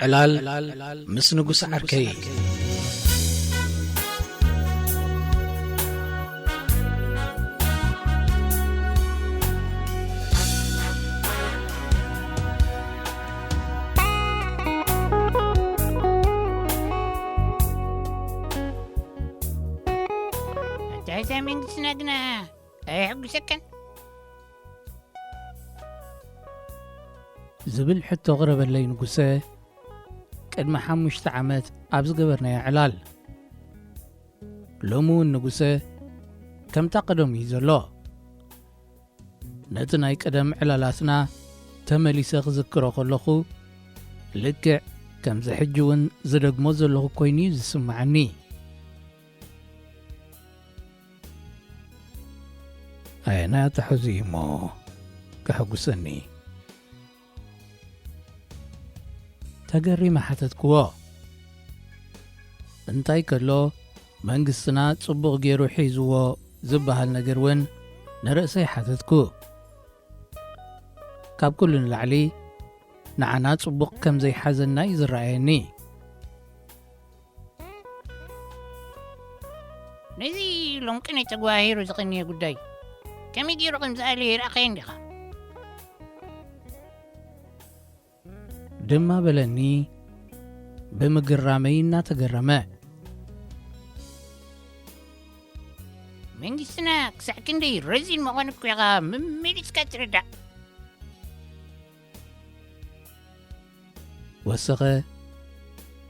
ዕላል ምስ ንጉስ ዓርከይ። ኣታ እዛ መንግስትና ግና ኣየሕጉሰካን? ዝብል ሕቶ ቅረበለይ ንጉሰ፣ ቅድሚ ሓሙሽተ ዓመት ኣብ ዝገበርናዮ ዕላል። ሎሚ እውን ንጉሰ ከምታ ቀደሙ እዩ ዘሎ። ነቲ ናይ ቀደም ዕላላትና ተመሊሰ ክዝክሮ ከለኹ፣ ልክዕ ከምዚ ሕጂ እውን ዝደግሞ ዘለኹ ኮይኑ እዩ ዝስምዓኒ። ኣየናይ ኣተሓሕዞ እዩ እሞ ከሐጉሰኒ? ተገሪመ ሓተትክዎ። እንታይ ከሎ፣ መንግስትና ጽቡቕ ገይሩ ሒዝዎ ዝበሃል ነገር እውን ንርእሰይ ሓተትኩ። ካብ ኩሉ ንላዕሊ፣ ንዓና ጽቡቕ ከም ዘይሓዘና እዩ ዝረኣየኒ። ነዚ ሎምቅነ ተጓሂሩ ዝቐንየ ጉዳይ ከመይ ገይሩ ከም ዝኣለየ ይረኣኻዮ እንዲኻ? ድማ በለኒ ብምግራመይ እናተገረመ። መንግስትና ክሳዕ ክንደይ ረዚን ምዃኑ እኮ ኢኻ መመሊስካ ትርዳእ። ወሰኸ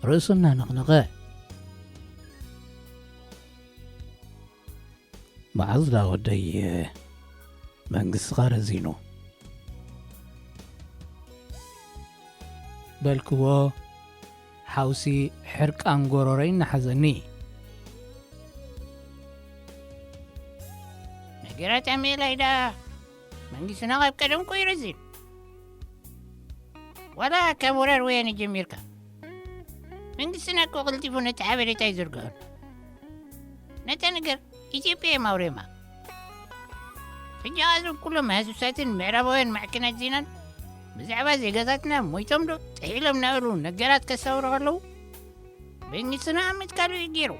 ርእሱ እናነቕነቐ። መዓዝ ዳ ወደይ መንግስትኻ ረዚኑ? በልክዎ፣ ሓውሲ ሕርቃን ጎረሮይ እናሓዘኒ። ነገራት ኣሜላይ ደኣ መንግስትና ካብ ቀደም እኮ እዩ ረዚን። ዋላ ካብ ወራር ወያነ ጀሚርካ መንግስትና እኮ ቀልጢፉ ነቲ ሓበሬታ ኣይዘርግሖን። ነታ ነገር ኢትዮጵያ እዮም ኣውሪዮማ። ሕጂ ከኣ እዞም ኩሎም ሃሱሳትን ምዕራባውያን ማዕከናት ዜናን ብዛዕባ ዜጋታትና ሞይቶም ዶ ጥሒሎም እናበሉ ነገራት ከሳውሩ ከለዉ መንግስትና ኣብ ምትካሉ እዩ ገይሩ።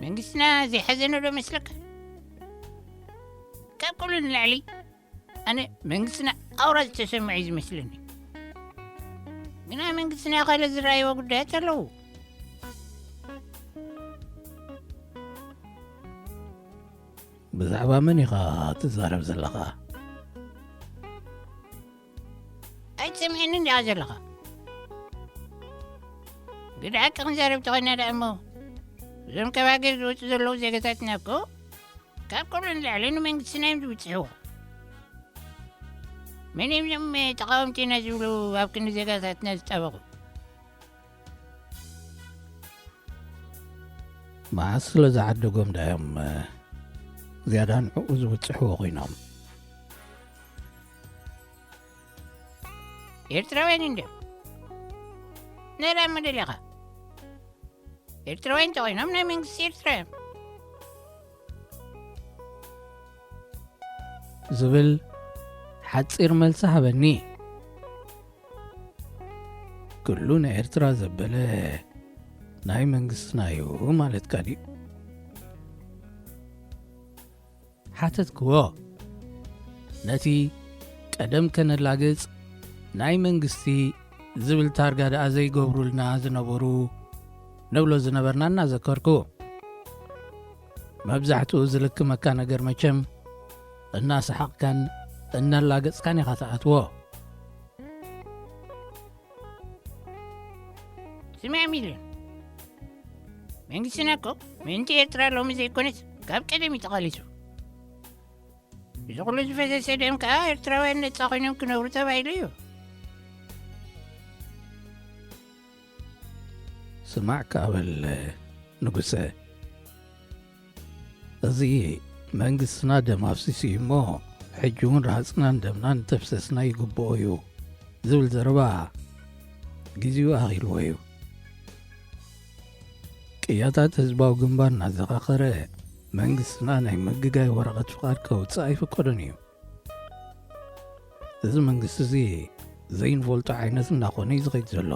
መንግስትና ዘይሓዘነ ዶ መስለካ? ካብ ኩሉ ንላዕሊ ኣነ መንግስትና ኣውራ ዝተሰምዐ እዩ ዝመስለኒ። ግና መንግስትና ካልእ ዝረኣይዎ ጉዳያት ኣለዉ። ብዛዕባ መን ኢኻ ትዛረብ ዘለኻ? ኣይትሰምዐኒ እንዲኻ ዘለኻ። ግዳ ሓቂ ክንዛረብ ተኾይና ደኣ እሞ፣ እዞም ካብ ሃገር ዝወጹ ዘለዉ ዜጋታትና እኮ ካብ ኩሉ ንላዕሊ ንመንግስትና እዮም ዝብጽሕዎ። መን እዮም እዞም ተቓወምቲ ኢና ዝብሉ ኣብ ክንዲ ዜጋታትና ዝጣበቑ? መዓስ ስለ ዝዓደጎም ዳ እዮም ዝያዳ ንዕኡ ዝብጽሕዎ ኮይኖም? ኤርትራውያን እንድዮም። ነራ መደሊኻ ኤርትራውያን እንተኾይኖም ናይ መንግስቲ ኤርትራ እዮም። ዝብል ሓጺር መልሲ ሃበኒ። ኩሉ ናይ ኤርትራ ዘበለ ናይ መንግስትና እዩ ማለትካ ድዩ? ሓተትክዎ። ነቲ ቀደም ከነላግጽ ናይ መንግስቲ ዝብል ታርጋ ደኣ ዘይገብሩልና ዝነበሩ ንብሎ ዝነበርና እናዘከርኩ። መብዛሕትኡ ዝልክመካ ነገር መቸም እናሰሓቕካን እናላገጽካን ኢኻ ትኣትዎ። ስምዕ ሚልዮን፣ መንግስትና እኮ ምእንቲ ኤርትራ ሎሚ ዘይኮነስ ካብ ቀደም እዩ ተቓሊሱ። እዚ ኩሉ ዝፈሰሰ ደም ከኣ ኤርትራውያን ነጻ ኮይኖም ክነብሩ ተባሂሉ እዩ። ስማዕ ከኣ በል ንጉሰ፣ እዚ መንግስትና ደም ኣፍሲሱ እዩ እሞ፣ ሕጂ እውን ረሃጽናን ደምናን እንተፍሰስና ይግብኦ እዩ ዝብል ዘረባ ግዜኡ ኣኺልዎ እዩ። ቅያታት ህዝባዊ ግንባር እናዘኻኸረ፣ መንግስትና ናይ ምግጋይ ወረቐት ፍቓድ ከውጽእ ኣይፍቀዶን እዩ። እዚ መንግስቲ እዚ ዘይንፈልጦ ዓይነት እናኾነ እዩ ዝኸይድ ዘሎ።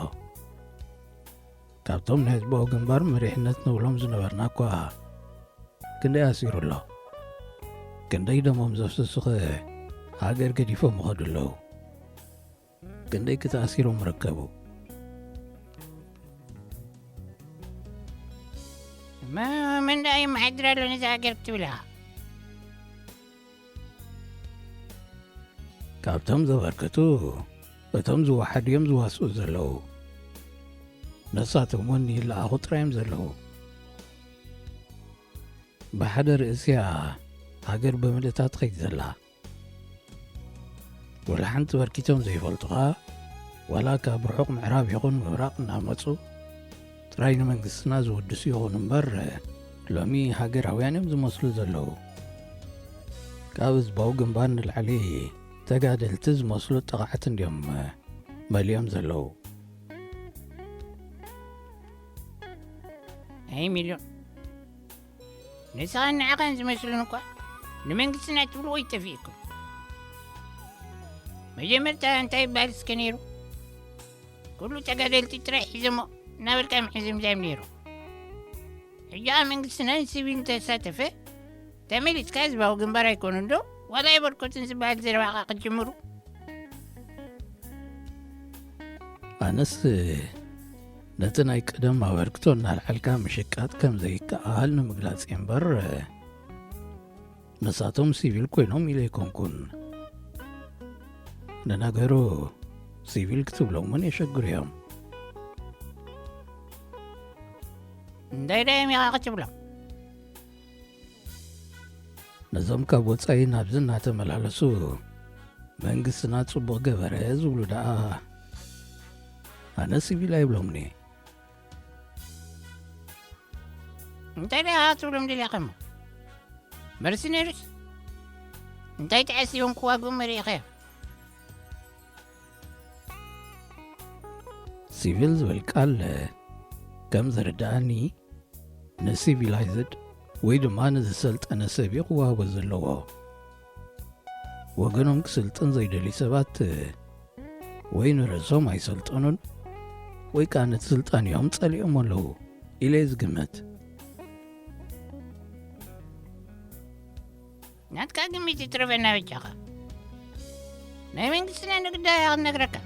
ካብቶም ናይ ህዝባዊ ግንባር መሪሕነት ንብሎም ዝነበርና እኳ ክንደይ ኣሲሩ ኣሎ። ክንደይ ደሞም ዘፍሰሱኸ ሃገር ገዲፎም ይኸዱ ኣለዉ። ክንደይ ክተኣሲሮም ረከቡ። መን ደኣ ይመሓድር ኣሎ ነዛ ሃገር ክትብል ኢኻ? ካብቶም ዘበርከቱ፣ እቶም ዝወሓዱ እዮም ዝዋስኡ ዘለዉ። ነሳቶም እውን ይለኣኹ ጥራይ እዮም ዘለዉ። ብሓደ ርእሲያ ሃገር ብምልእታ ትኸይድ ዘላ። ወላ ሓንቲ በርኪቶም ዘይፈልጡኻ፣ ዋላ ካብ ርሑቕ ምዕራብ ይኹን ምብራቕ እናመጹ ጥራይ ንመንግስትና ዝውድሱ ይኹኑ እምበር፣ ሎሚ ሃገራውያን እዮም ዝመስሉ ዘለዉ። ካብ ህዝባዊ ግንባር ንላዕሊ ተጋደልቲ ዝመስሉ ጠቓዕቲ እንድዮም መሊኦም ዘለዉ። ኣይ ሚልዮን፣ ንስኻን ንዓኻን ዝመስሉን እኳ ንመንግስትና ትብልዎ ይጠፊእኩም። መጀመርታ እንታይ ይበሃል እስከ ነይሩ? ኩሉ ተጋደልቲ ጥራይ ሒዞሞ እናበልካ ምሕዝምዛም ነይሩ። ሕጂ ኣብ መንግስትና ንሲቪል እንተሳተፈ፣ ተመሊስካ ህዝባዊ ግንባር ኣይኮኑን ዶ? ዋላ ኣይበርከቱን ዝበሃል ዘረባ ኸኣ ክትጅምሩ? ኣነስ ነቲ ናይ ቀደም ኣበርክቶ እናልዓልካ ምሽቃጥ ከም ዘይከኣል ንምግላጽ እየ እምበር፣ ንሳቶም ሲቪል ኮይኖም ኢለ ኣይኮንኩን። ንነገሩ፣ ሲቪል ክትብሎም እውን የሸግሩ እዮም። እንታይ ደኣ እዮም ኢኻ ክትብሎም? ነዞም ካብ ወጻኢ ናብዚ እናተመላለሱ መንግስትና ጽቡቕ ገበረ ዝብሉ ደኣ ኣነ ሲቪል ኣይብሎምን እየ። እንታይ ደኣ ክትብሎም ደሊኻ እሞ? መርሲነሪስ እንታይ ተዓሲቦም ክዋግኡ መሪእኻዮ? ሲቪል ዝብል ቃል ከም ዝርድኣኒ ንሲቪላይዝድ ወይ ድማ ንዝሰልጠነ ሰብ እዩ ክወሃቦ ዘለዎ። ወገኖም ክስልጥን ዘይደልዩ ሰባት ወይ ንርእሶም ኣይሰልጠኑን ወይ ከኣ ነቲ ስልጣን እዮም ጸሊኦም ኣለዉ ኢለ እየ ዝግምት። ናትካ ግምት ይትረፈና በጃኻ። ናይ መንግስትና ንግዳይ እያ ክንነግረካ።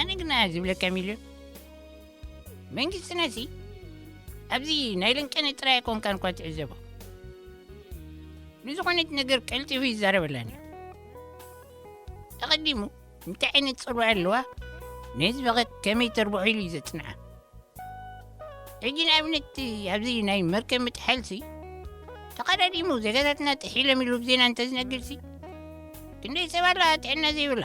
ኣነ ግና ዝብለካ ሚልዮን፣ መንግስትናሲ ኣብዚ ናይ ለንቀነ ጥራይ ኣይኮንካን እኳ ትዕዘቦ። ንዝኾነት ነገር ቀልጢፉ ይዛረበላን እዩ። ኣቐዲሙ እንታይ ዓይነት ጽልዋ ኣለዋ፣ ንህዝቢ ኸ ከመይ ተርብሖ ኢሉ እዩ ዘጽንዓ። ሕጂ ንኣብነት ኣብዚ ናይ መርከብ ምጥሓልሲ ተቐዳዲሙ ዜጋታትና ጥሒሎም ኢሉ ብዜና እንተዝነግርሲ፣ ክንደይ ሰብ ኣላ ጥዕና ዘይብላ?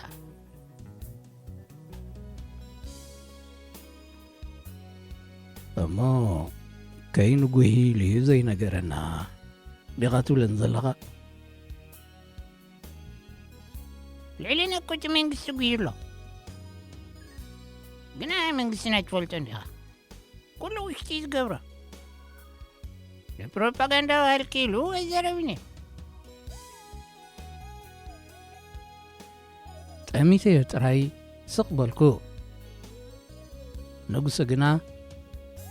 እሞ ከይንጉሂ ኢሉ እዩ ዘይነገረና ዲኻ ትብለኒ ዘለኻ? ልዕሊ ነኮቲ መንግስቲ ጉሂ ኣሎ። ግና መንግስትና ትፈልጦ እንዲኻ። ኩሉ ውሽጢ እዩ ዝገብሮ። ንፕሮፓጋንዳ ባሃልኪ ኢሉ ኣይዘረብን እዩ። ጠሚተዮ ጥራይ ስቕ በልኩ። ንጉሰ ግና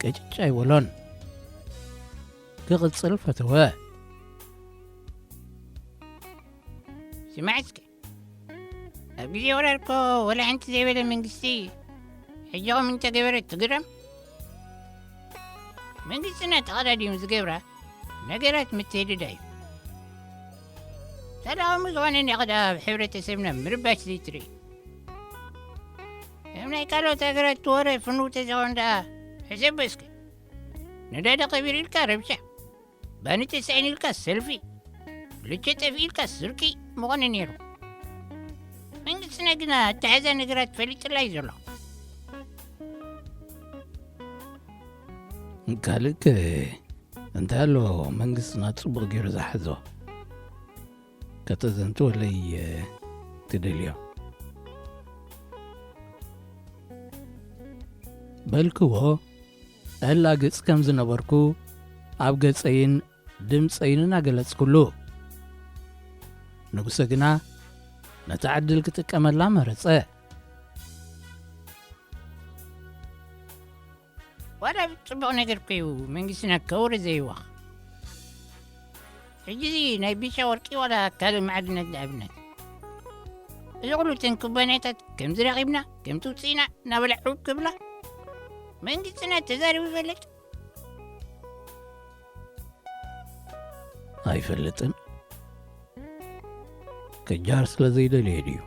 ቅጭጭ ኣይበሎን። ክቕጽል ፈተወ። ስማዕ እስከ፣ ኣብ ግዜ ወራር እኮ ወላ ሓንቲ ዘይበለ መንግስቲ ሕጂ ኸም እንተገበረ ትግረም። መንግስትና ተቐዳዲሙ ዝገብራ ነገራት ምትህድዳ እዩ። ተዳኸሙ ዝኾነ ኒኸዳ ኣብ ሕብረተሰብና ምርባሽ ዘይትርኢ። ከም ናይ ካልኦት ሃገራት ወረ ፍኑው ተዘኾን ደኣ ሕሰብ እስከ። ነዳዲ ከቢር ኢልካ ረብሻ፣ ባኒ ተሳኢን ኢልካ ሰልፊ፣ ልቸ ጠፊ ኢልካ ስርቂ ምኾነ ነይሩ። መንግስትና ግና ኣተሓዛ ነገራት ፈሊጥላ እዩ ዘሎ። ካልእ ከ እንታይ ኣሎ መንግስትና ጽቡቕ ገይሩ ዝሓዞ? ከተዘንትወለይ ትደልዮ? በልክዎ፣ ኣላግጽ ከም ዝነበርኩ ኣብ ገጸይን ድምጸይን እናገለጽኩሉ። ንጉሰ ግና ነታ ዕድል ክጥቀመላ መረጸ። ዋላ ጽቡቕ ነገር እኮ እዩ መንግስትና ከውሪ ዘይዋኽ። ሕጂ እዚ ናይ ቢሻ ወርቂ ዋላ ካልእ ማዕድናት ንኣብነት። እዚ ኩሉ እተን ኩባንያታት ከምዚ ረኺብና፣ ከምቲ ውፅኢና እናበላ ዕውብ ክብላ መንግስትና ተዛሪቡ ይፈልጥ? ኣይፈልጥን። ክጃር ስለ ዘይደልየ ድዩ?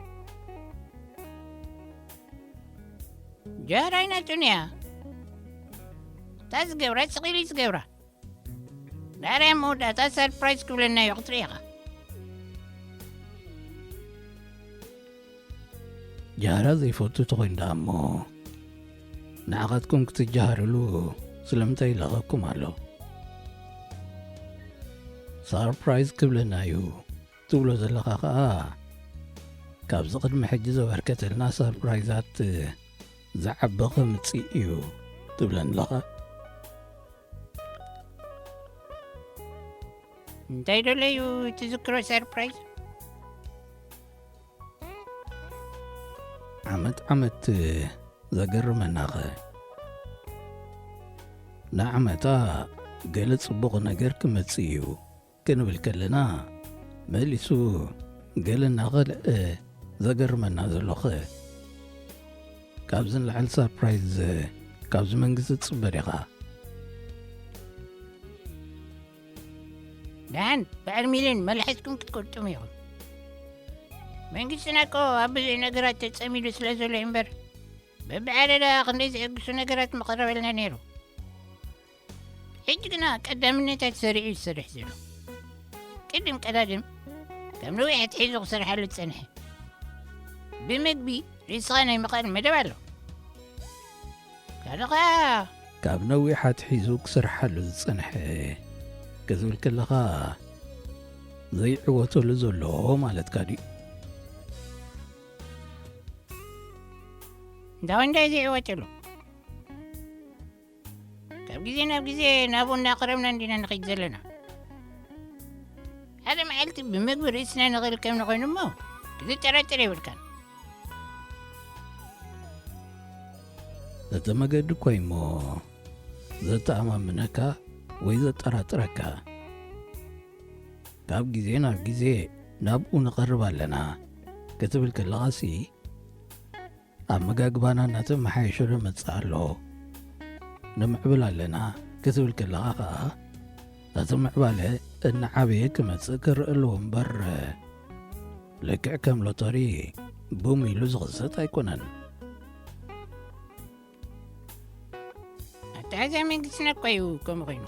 ጃህራይ ናቱን እያ። እታ ዝገብራ ስቕ ኢሉ እዩ ዝገብራ። ዳርያ መወዳእታ ሰርፕራይዝ ክብለና እዩ ክትርኢ ኢኻ። ጃህራ ዘይፈቱ ተኾይኑ ደኣ እሞ ንዓኻትኩም ክትጃሃርሉ ስለምንታይ ይለኸኩም ኣሎ? ሰርፕራይዝ ክብለና እዩ ትብሎ ዘለኻ ኸኣ ካብዚ ቅድሚ ሕጂ ዘበርከተልና ሰርፕራይዛት ዝዓቢ ከምጽእ እዩ ትብለኒ ኣለኻ። እንታይ ደሎ እዩ ትዝክሮ ሰርፕራይዝ? ዓመት ዓመት ዘገርመናኸ? ንዓመታ ገለ ጽቡቕ ነገር ክመጽእ እዩ ክንብል ከለና፣ መሊሱ ገለ እናኸልአ ዘገርመና ዘሎኸ? ካብዚ ንላዕሊ ሰርፕራይዝ ካብዚ መንግስቲ ትጽበ ዲኻ? ደሓን በዓል ሚልዮን መላሒትኩም ክትቆርጡም ኢኹም። መንግስትና እኮ ኣብ ብዙሕ ነገራት ተጸሚዱ ስለ ዘሎ እዩ እምበር፣ በብዓደዳ ክንደይ ዘዕግሱ ነገራት ምቐረበልና ነይሩ። ሕጂ ግና ቀዳምነታት ሰሪዑ ይሰርሕ ዘሎ። ቅድም ቀዳድም ካብ ነዊሕ ኣትሒዙ ክሰርሓሉ ዝጸንሐ ብመግቢ ርእስኻ ናይ ምኽኣል መደብ ኣሎ። ካልእ ኸኣ ካብ ነዊሕ ኣትሒዙ ክሰርሓሉ ዝጸንሐ ክትብል ከለኻ ዘይዕወተሉ ዘሎ ማለትካ ድዩ? እንዳ ወንዳይ ዘይዕወተሉ። ካብ ግዜ ናብ ግዜ ናብኡ እናቐረብና እንዲና ንኸይድ ዘለና። ሓደ መዓልቲ ብመግቢ ርእስና ንኽእል ከም ንኾይኑ እሞ ክትጠራጠር የብልካን። እቲ መገዲ እኮ እሞ ዘተኣማምነካ ወይ ዘጠራጥረካ። ካብ ግዜ ናብ ግዜ ናብኡ ንቐርብ ኣለና ክትብል ከለኻሲ፣ ኣመጋግባና እናተመሓየሸ ዶ መጽእ ኣሎ? ንምዕብል ኣለና ክትብል ከለኻ ኸኣ፣ እቲ ምዕባለ እናዓበየ ክመጽእ ክረአ ኣለዎ እምበር፣ ልክዕ ከም ሎተሪ ቡም ኢሉ ዝኽሰት ኣይኮነን። ኣተሓሕዛ መንግስትና እኮ እዩ ከምኡ ኮይኑ።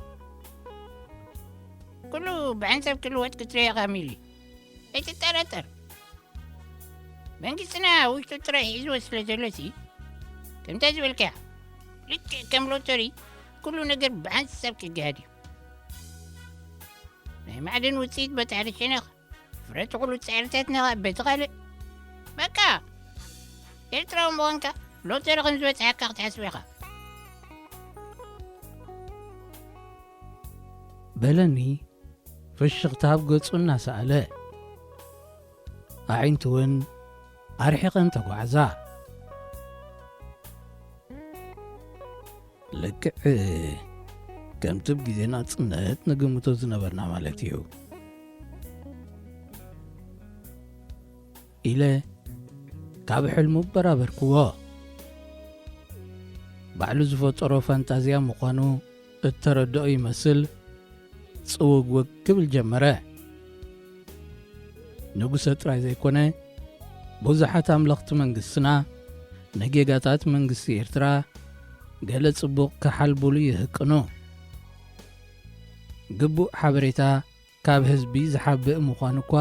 ኩሉ ብሓንሳብ ክልወጥ ክትሪኦ ኢኻ ሚሊ። ኣይትጠራጠር። መንግስትና ውሽጡ ጥራይ ሒዝዎ ስለ ዘሎሲ፣ ከምታ ዝበልካያ፣ ልክዕ ከም ሎተሪ ኩሉ ነገር ብሓንሳብ ክገሃድ እዩ። ናይ ማዕድን ውፅኢት በቲ ሓደ ሸነኽ፣ ፍረ እቲ ኩሉ ጻዕርታትና ኸኣ በቲ ካልእ። በቃ፣ ኤርትራዊ ምዃንካ ሎተሪ ከም ዝበጽሓካ ክትሓስብ ኢኻ። በለኒ ፍሽኽታ ኣብ ገጹ እናሰኣለ። ኣዒንቱ እውን ኣርሒቐን ተጓዕዛ። ልክዕ ከምቲ ብግዜ ናጽነት ንግምቶ ዝነበርና ማለት እዩ ኢለ ካብ ሕልሙ በራበርክዎ። ባዕሉ ዝፈጠሮ ፋንታዝያ ምዃኑ እተረድኦ ይመስል ጽውግውግ ክብል ጀመረ። ንጉሰ ጥራይ ዘይኮነ፣ ብዙሓት ኣምለኽቲ መንግስትና ንጌጋታት መንግስቲ ኤርትራ ገለ ጽቡቕ ክሓልቡሉ ይህቅኑ። ግቡእ ሓበሬታ ካብ ህዝቢ ዝሓብእ ምዃኑ እኳ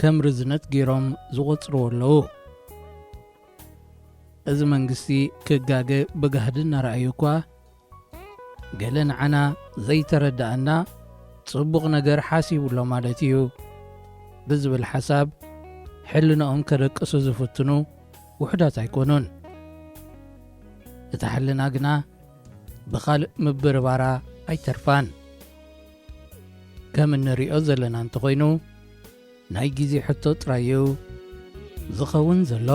ከም ርዝነት ገይሮም ዝቖጽርዎ ኣለዉ። እዚ መንግስቲ ክጋገ ብጋህዲ እናረኣዩ እኳ፣ ገለ ንዓና ዘይተረድኣና ጽቡቕ ነገር ሓሲቡ ኣሎ ማለት እዩ ብዝብል ሓሳብ ሕልናኦም ከደቅሱ ዝፍትኑ ውሑዳት ኣይኮኑን። እታ ሕልና ግና ብኻልእ ምብርባራ ኣይተርፋን። ከም እንሪኦ ዘለና እንተኾይኑ፣ ናይ ግዜ ሕቶ ጥራይ እዩ ዝኸውን ዘሎ።